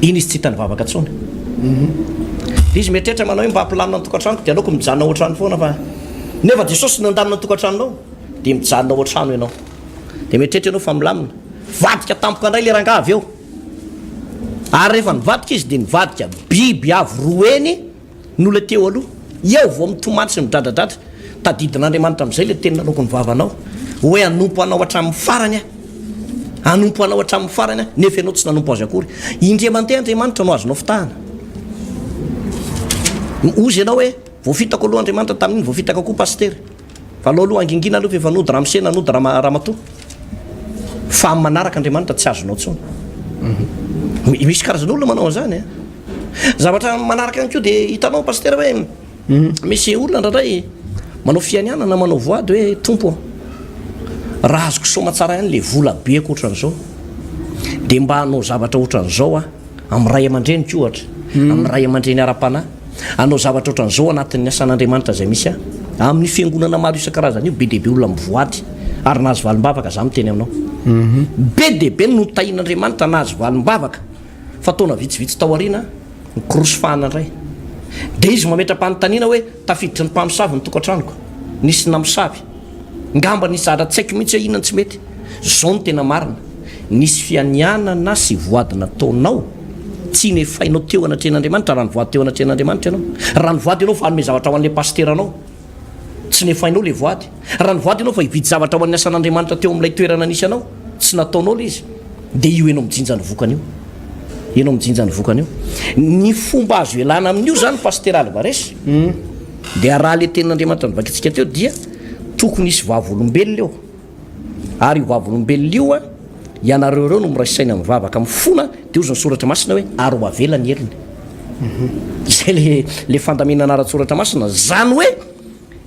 Iny izy tsy hita nivavaka intsony. Dia izy mieritreritra manao hoe mba hampilamina ny tokantranoko dia aleoko mijanona ao an-trano foana fa nefa Jesosy nandamina ny tokantranonao dia mijanona ao an-trano ianao. Dia mieritreritra ianao fa milamina. Nivadika tampoka indray ilay rangahy avy eo. Ary rehefa nivadika izy dia nivadika biby avo roa heny No ilay teo aloha. Eo vao mitomany sy midradradradra. Tadidin'Andriamanitra amin'izay ilay teny naloaky ny vavanao. Hoe hanompo anao hatramin'ny farany aho. Hanompo anao hatramin'ny farany aho, nefa ianao tsy nanompo azy akory. Indray mandeha Andriamanitra no azonao fitahana. Hozy ianao hoe, voafitako aloha Andriamanitra tamin'iny, voafitaka koa Pasitera. Fa aleo aloha hangingina aloha fa efa nody ramose na nody ramatoa. Fa amin'ny manaraka Andriamanitra tsy azonao intsony. Misy karazan'olona manao an'izany e. Zavatra manaraka ihany koa dia hitanao pasitera hoe misy olona indraindray manao fianianana manao voady hoe Tompo ô, raha azoko soamatsara ihany le vola be ohatran'izao dia mba hanao zavatra ohatran'izao aho amin'ny ray aman-dreniko ohatra, amin'ny ray aman-dreny ara-panahy, hanao zavatra ohatran'izao anatin'ny asan'Andriamanitra izay misy ahy. Amin'ny fiangonana maro isan-karazany io be dia be olona mivoady ary nahazo valim-bavaka, za miteny aminao. Be dia be no notahian'Andriamanitra nahazo valim-bavaka. Fa taona vitsivitsy tao aoriana, nikorosy fahana indray. Dia izy mametra-panontaniana hoe, tafiditry ny mpamosavy ny tokantranoko. Nisy namosavy. Ngamba nisy zavatra tsy haiko mihitsy hoe inona no tsy mety. Izao no tena marina, nisy fianianana sy voady nataonao tsy nefainao teo anatrehan'Andriamanitra raha nivoady teo anatrehan'Andriamanitra ianao. Raha nivoady ianao fa hanome zavatra ho an'ilay pasiteranao. Tsy nefainao ilay voady. Raha nivoady ianao fa hividy zavatra ho an'ny asan'Andriamanitra teo amin'ilay toerana nisy anao, tsy nataonao ilay izy, dia io ianao mijinja ny vokany io. Ianao mijinja ny vokany io. Ny fomba azo ialana amin'io izany, Pasitera Alvarez, dia raha ilay tenin'Andriamanitra novakintsika teo dia tokony hisy vavolombelona eo. Ary io vavolombelona io, ianareo ireo no miray saina mivavaka mifona, dia hozy ny soratra masina hoe, ary ho avela ny helony. Izay le le fandaminana ara-tsoratra masina. Izany hoe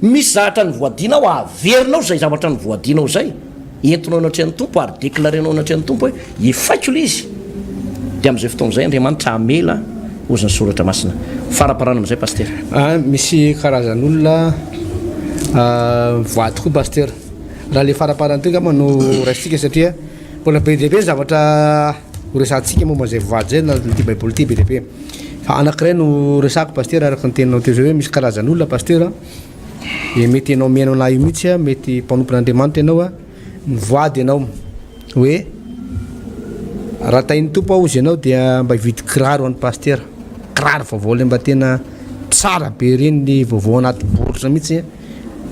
misy zavatra nivoadianao, averinao izay zavatra nivoadianao izay, entinao eo anatrehan'ny Tompo ary declarenao eo anatrehan'ny Tompo hoe efaiko ilay izy. Dia amin'izay fotoana izay Andriamanitra hamela, hozy ny soratra masina. Faraparany amin'izay Pasitera. Ah, misy karazan'olona mivoady koa Pasitera. Raha le faraparany teo angamba no raisintsika satria mbola be dia be ny zavatra ho resahantsika momba an'izay voady izay na ity baiboly ity be dia be. Fa anankiray no resahako Pasitera araka ny teninao teo izay hoe misy karazan'olona Pasitera dia mety ianao mihaino anah io mihitsy a, mety mpanompon'Andriamanitra ianao a, mivoady ianao hoe raha tahin'ny Tompo aho hozy ianao dia mba hividy kiraro an'i Pasitera, kiraro vaovao le mba tena tsara be ireny le vaovao anaty baoritra mihitsy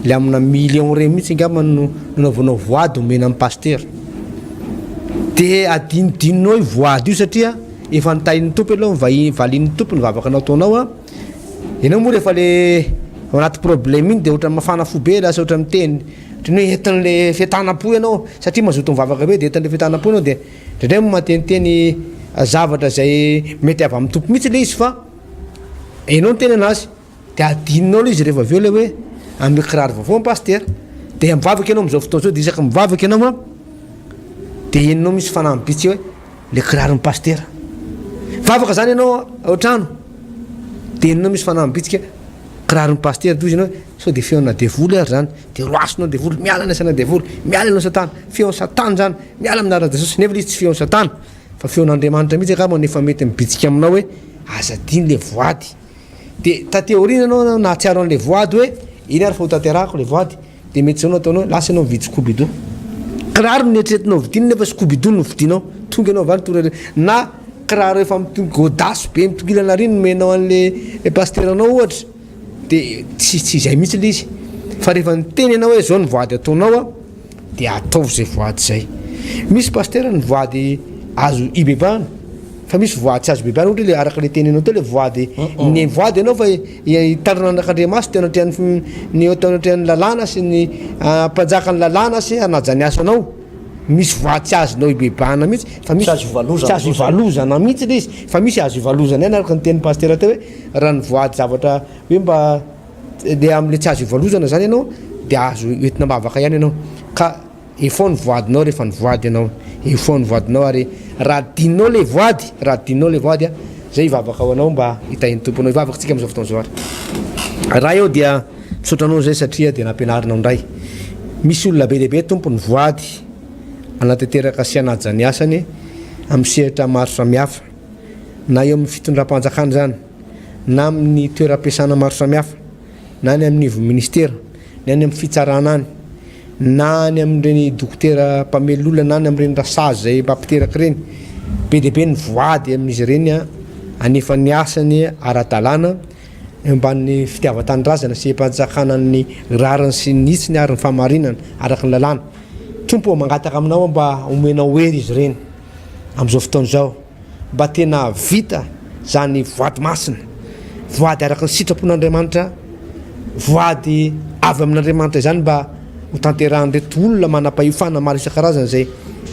le amina million ireny mihitsy angamba no nanaovanao voady omena an'i Pasitera, de adinodinonao io voady io satria efa nitahin'ny Tompo ianao, valian'ny Tompo ny vavaka nataonao a. Ianao moa rehefa le ao anaty problème iny de ohatran'ny mafana fo be lasa ohatran'ny miteny ohatran'ny hoe entin'le fientanam-po ianao satria mazoto mivavaka be de entin'le fientanam-po ianao de indraindray moa mateniteny zavatra izay mety avy amin'ny Tompo mihitsy le izy fa ianao niteny anazy de adinonao le izy rehefa avy eo le hoe hanome kiraro vaovao ny pasitera de mivavaka ianao amin'izao fotoana izao de isaky mivavaka ianao an de henonao misy fanahy mibitsika hoe Le kiraron'i pasitera. Mivavaka zany ianao ao an-trano de henonao misy fanahy mibitsika kiraron'i pasitera de hoy izy ianao hoe sao de feona devoly ary zany de roasinao devoly miala ny asana devoly miala ianao satana feon'i satana zany miala amin'ny anaran'i Jesosy nefa le izy tsy feon'i satana fa feon'Andriamanitra mihitsy angamba no efa mety mibitsika aminao hoe aza adino le voady de taty aoriana ianao nahatsiaro an'le voady hoe iny ary fa ho tanterahako le voady Dia mety izao no ataonao, lasa ianao mividy scoubidou. Kiraro no neritreretinao hovidiana nefa scoubidou no novidinao. Tonga ianao avy any tonga na kiraro efa godasse be mitongilana ary no omenao an'le pasiteranao ohatra. Dia tsy tsy izay mihitsy ilay izy. Fa rehefa niteny ianao hoe izao ny voady ataonao an, dia ataovy izay voady izay. Misy pasitera ny voady azo ibebahana. Fa misy voady tsy azo bebahana ohatra le araka le teninao teo le voady ny voady ianao fa hitandrina anakandriamaso teo anatrehan'ny ny eo teo anatrehan'ny lalàna sy ny mpanjakan'ny lalàna sy hanaja ny asanao misy voady tsy azonao ibebahana mihitsy fa misy tsy azo ivalozana mihitsy le izy fa misy azo ivalozana ihany araka ny tenin'ny pasitera teo hoe raha ny voady zavatra hoe mba le am'le tsy azo ivalozana zany ianao de azo entina am-bavaka ihany ianao ka Efao ny voadinao rehefa nivoady ianao. Efao ny voadinao ary raha adinonao ilay voady, raha adinonao ilay voady an, zay hivavaka ho anao mba hitahian'ny Tompo anao. Hivavaka tsika amin'izao fotoana izao ary. Ray ô dia misaotra anao izay satria dia nampianarinao indray. Misy olona be dia be Tompo nivoady hanatanteraka sy hanaja ny asany amin'ny sehatra maro samihafa, na eo amin'ny fitondram-panjakana izany, na amin'ny toeram-piasana maro samihafa, na any amin'ny ivon'ny ministera, ny any amin'ny fitsarana any, na any amin'ireny dokotera mpamelona olona na any amin'ireny rasazy izay mpampiteraka ireny, be dia be ny voady amin'izy ireny hanefa ny asany ara-dalàna eo ambanin'ny fitiavan-tanindrazana sy hampanjakana ny rariny sy ny hitsiny ary ny fahamarinana araka ny lalàna. Tompo ô, mangataka aminao aho mba homenao hery izy ireny amin'izao fotoana izao. mba tena vita zany voady masina, voady araka ny sitrapon'Andriamanitra, voady avy amin'Andriamanitra izany mba ho tanterahan'ireto olona manam-pahefana maro isan-karazany izay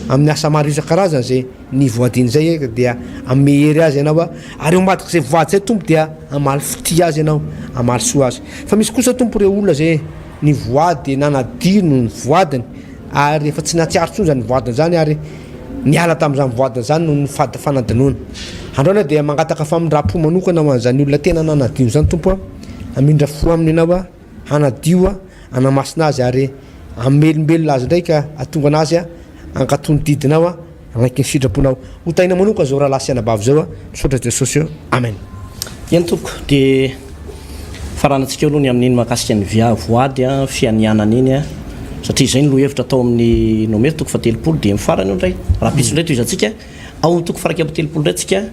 amin'ny asa maro isan-karazany izay ny voadiny izay dia hanome hery azy ianao ary eo ambadik'izay voady izay Tompo dia hamaly fitia azy ianao, hamaly soa azy. Fa misy kosa Tompo ireo olona izay ny voady nanadino ny voadiny ary efa tsy nahatsiaro intsony izany voadiny izany ary Niala tamin'izany voadiny izany noho ny fady fanadinoana. Androany aho dia mangataka famindram-po manokana ho an'izany olona tena nanadino izany, Tompo a. Hamindra fo aminy Ianao a, hanadio a, hanamasina azy ary hamelombelona azy indray ka hahatonga anazy hankatò ny didinao a, hanaiky ny sitraponao. Ho tahiana manokana izao rahalahy sy anabavy izao a. Misaotra Jesosy o. Amen. Eny tompoko, dia faranantsika eo aloha ny amin'iny mahakasika ny via voady fianianana iny satria izay ny lohahevitra tao amin'ny Nomery toko fahatelopolo dia mifarana io indray. Rahampitso indray tohizantsika ao amin'ny toko faha-31 indray tsika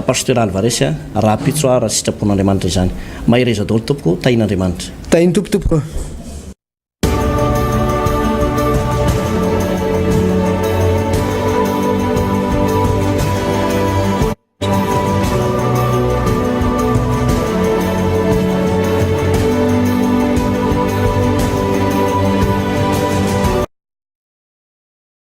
Pasteur Alvarez rahampitso raha sitrapon'Andriamanitra izany. Mahereza daholo tompoko, tahin'Andriamanitra. Tahin'ny Tompo tompoko.